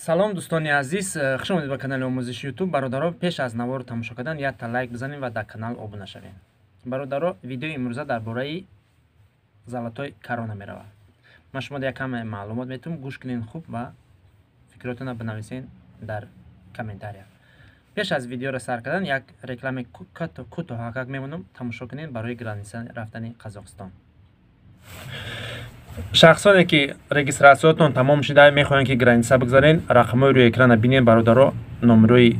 Салом, дӯстони азиз, хуш омадед ба канали омӯзиши Ютуб. Бародаро, пеш аз наворро тамошо кардан якта лайк бизанед ва дар канал обуна шавед. Бародаро, видеои имрӯза дар бораи Золотой Корона меравад. Ман шумо як каме маълумот метавам, гӯш кунед хуб ва фикротонро бинависед дар комментария. Пеш аз видеоро сар кардан як реклами кӯтоҳакак мемонам, тамошо кунед барои граница рафтани Қазоқистон. Шахсоне, ки регистратсиятон тамом шуда, мехоҳанд, ки граница бигзарен, рақамҳои рӯи экрана бинед, бародаро, номерои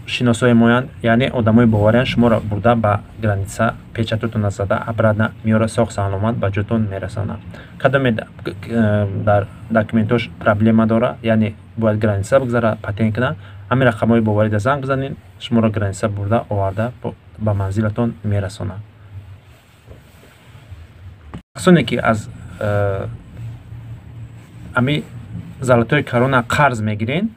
шиносои моянд, яъне одамои бовариянд, шуморо бурда ба граница печатотона зада, обратно меёра, соғ саломат ба ҷотон мерасонад. Кадоме дар документош проблема дора, яъне бояд граница бигзара, патент кунад, ҳамин рақамҳои боварида занг бизанед, шуморо граница бурда оварда ба манзилатон мерасонад. Шахсоне, ки аз ами Золотой Корона қарз мегирен,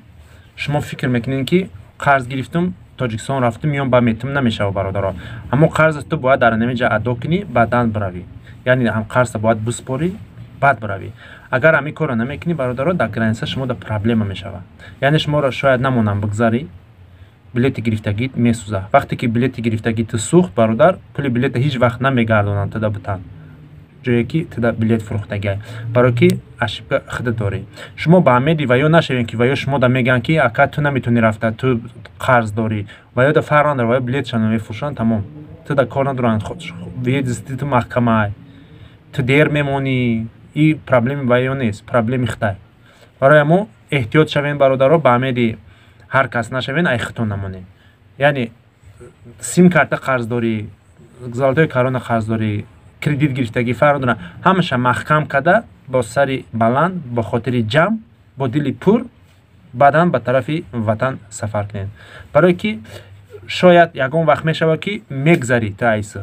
шумо фикр мекунед, ки қарз гирифтум, Тоҷикистон рафтум, меём, ба метум, намешава, бародаро. Ҳамон қарза ту бояд дар ҳамин ҷа адо кунӣ, баъдан биравӣ, яъне ҳам қарза бояд биспорӣ, баъд биравӣ. Агар ҳамин корро намекунӣ, бародаро, дар граница шумо да проблема мешавад, яъне шуморо шояд намонам бигзарӣ, билети гирифтагит месӯзад. Вақте ки билети гирифтагӣ ту сӯхт, бародар, пули билета ҳеҷ вақт намегардонанд туда бутан ҷое, ки туда билет фурӯхтагиай, барое ки ошибка худат дорӣ. Шумо ба умеди ваё нашавед, ки ваё шумо да мегӯянд, ки ака, ту наметавонӣ рафта, ту қарз дорӣ. Ваё да фарқ надорад, ваё билетшон мефурӯшанд, тамом, ту да кор надоранд. Въезди ту маҳкамай, ту дер мемонӣ, и проблеми ваё нест, проблеми хитай. Барои ҳамо эҳтиёт шавед, бародаро, ба умеди ҳар кас нашавед, ай хитон намонед. Яъне сим карта қарз дорӣ, Золотой Корона қарз дорӣ, кредит гирифтагӣ, фарқ дорад, ҳамаша маҳкам карда, бо сари баланд, бо хотири ҷамъ, бо дили пур баъдан ба тарафи ватан сафар кунед, барое ки шояд ягон вақт мешавад, ки мегзарӣ ту айсу,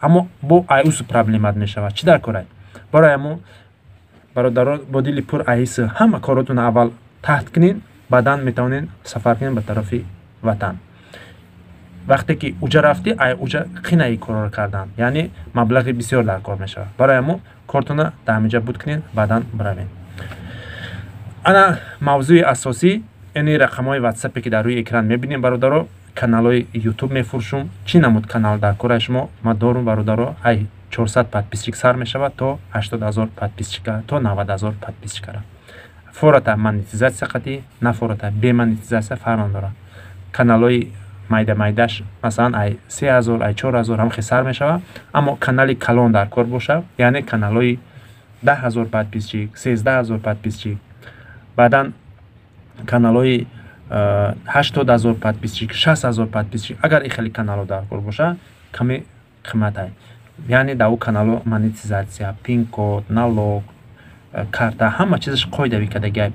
аммо бо айусу проблемат мешавад. Чӣ дар корай? Барои ҳамо, бародарон, бо дили пур айсу ҳама коротонро аввал таҳт кунед, баъдан метавонед сафар кунед ба тарафи ватан. Вақте ки уҷа рафтӣ, ай уҷа қинаи корро кардан, яъне маблағи бисёр дар кор мешавад. Барои ҳамо кортона дар ҳаминҷа буд кунед, баъдан биравед. Ана мавзӯи асосӣ, яъне рақамҳои Ватсапе, ки дар рӯи экран мебинем, бародаро, каналҳои Ютуб мефурӯшум. Чӣ намуд канал дар кораи шумо, ма дорум, бародаро. Ай 400 подписчик сар мешавад то 80 000 подписчика, то 90 000 подписчикара. Фората монетизатсия қатӣ, нафората бе монетизатсия, фарқ надорад. Каналҳои майда майдаш, масалан, ай 3000, ай 4000 ҳам хел сар мешавад, аммо канали калон дар кор боша, яъне каналҳои 10 000 подписчик, 13 000 подписчик, баъдан каналҳои 80 000 подписчик, 60 000 подписчик, агар и хеле каналҳо дар кор боша, каме қиматай, яъне дар ӯ каналҳо монетизатсия, пин-код, налог, карта, ҳама чизаш қоидавӣ кардагиай.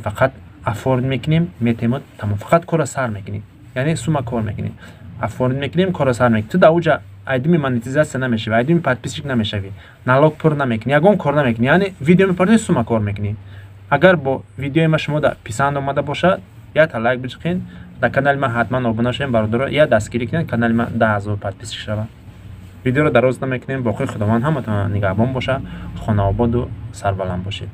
Фақат оформить мекунем, метему, тамом, фақат корро сар мекунем, яъне сума кор мекунем, оформить мекунем, корро сар мекунем. Ту дар уҷа айдими монетизатсия намешавӣ, айдими подписчик намешавӣ, налог пур намекунӣ, ягон кор намекунӣ, яъне видео мепардози, сума кор мекунӣ. Агар бо видеои ма шумо писанд омада бошад, якта лайк биҷиқед, дар канали ман ҳатман обуна шавед, бародаро, як дастгирӣ кунед, канали ман 10 000 подписчик шавад. Видеоро дароз намекунем. Боқӣ Худованд ҳаматон нигаҳбон бошад, хонаободу сарбаланд бошед.